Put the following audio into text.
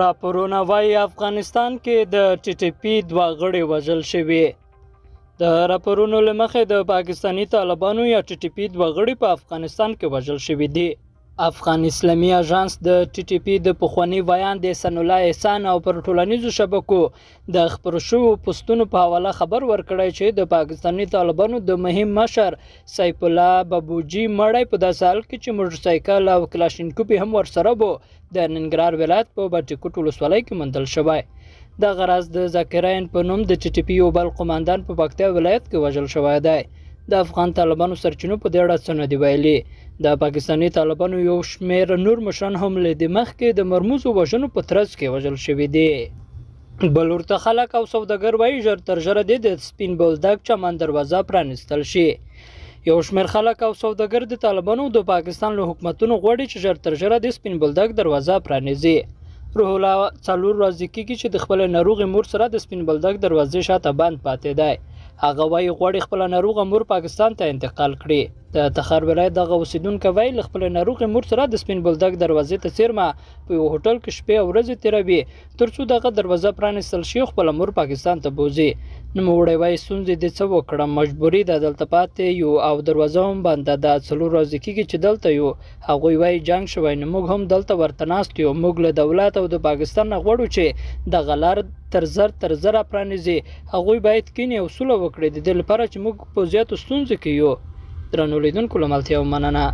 راپورونه وايي افغانستان کې د ټي ټي پي دوه غړي وژل شوي. د راپورونو له مخې د پاکستاني طالبانو یا ټي ټي پي دوه غړي په افغانستان کې وژل شوي دي. افغان اسلامي اژانس د ټي ټي پي د پخواني ویاند احسان الله احسان او پر ټولنیزو شبکو د خپرو شوو پوسټونو په حواله خبر ورکړی چې د پاکستاني طالبانو د مهم مشر سیف الله بابوجي مړی په داسې حال کې چې موټرسایکل او کلاشینکوپي هم ورسره وو، د ننګرهار ولایت په بټي کوټ ولسوالۍ کې موندل شوی. دغه راز د ذاکرین په نوم د ټي ټي پي یو بل قوماندان په پکتیا ولایت کې وژل شوی دی. د افغان طالبانو سرچینو په دې اړه څه نه دي ویلي. د پاکستاني طالبانو یو شمېر نور مشران هم له دې مخکې د مرموزو وژنو په ترڅ کې وژل شوي دي. بل ورته خلک او سوداګر وایي ژر تر ژره دې د سپین بولدک چمن دروازه پرانیستل شي. یو شمېر خلک او سوداګر د طالبانو د پاکستان له حکومتونو غواړي چې ژر تر ژره د سپین بولدک دروازه پرانیزي. روح الله څلور ورځې کېږي چې د خپلې ناروغې مور سره د سپین بولدک دروازې شاته بند پاتې دی. هغه وایي غواړي خپله ناروغه مور پاکستان ته انتقال کړي. د تخار ولایت دغه اوسېدونکی وایي له خپلې ناروغې مور سره د سپین بولدک دروازې ته څېرمه په یوه هوټل کې شپې او ورځې تېروي ترڅو دغه دروازه پرانیستل شي او خپله مور پاکستان ته بوځي. نوموړی وایي ستونزې دې څه وکړم، مجبوري ده، دلته پاتې یو او دروازه هم بنده ده، څلور ورځې کېږي چې دلته یو، هغوی وایي جنګ شوی نو موږ هم دلته ورته ناست یو، موږ له دولت او د پاکستان نه غواړو چې دغه لار تر زر تر زره پرانیزي، هغوی باید کیني او سوله وکړي، د دې لپاره چې موږ په زیاتو ستونزو کې یو. درنو لیدونکو له ملتیا مننه.